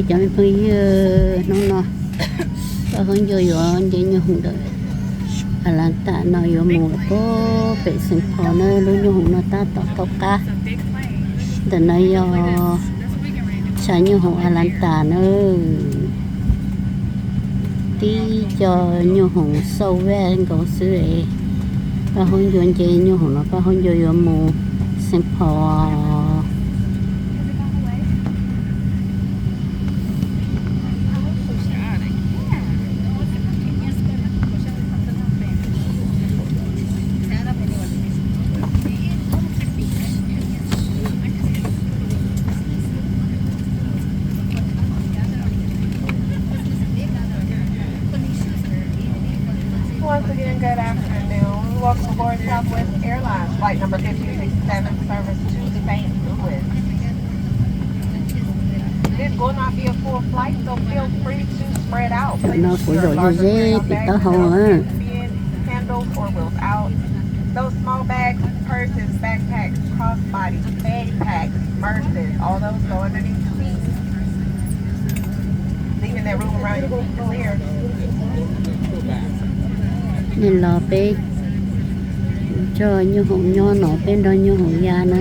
Cov me phooj ywg, hnub no pab Hub Ncua yuav nce nyuj hoom ntawm Atlanta no yuav mus pem Saint Paul na. Lub nyuj hoom no tab tom qaug qab. Ntawm no yog tshav nyuj hoom Atlanta na. Tib co nyuj hoom xauj vaj nkaus xwb. Pab Hub Ncua nce nyuj hoom no, pab Hub Ncua yuav mus Saint Paul. Once again, good afternoon. Welcome aboard Southwest Airlines flight number fifteen sixty-seven, service to Saint Louis. This will not be a full flight, so feel free to spread out. Place your larger carry-on bags in the handles or wheels out. Those small bags, purses, backpacks, crossbodies, fanny packs, purses, all those go underneath the seats. Leaving that room around your feet clear. Nej los peb nrog nyuj hoom nyob no, peb nrog nyuj hoom ya na.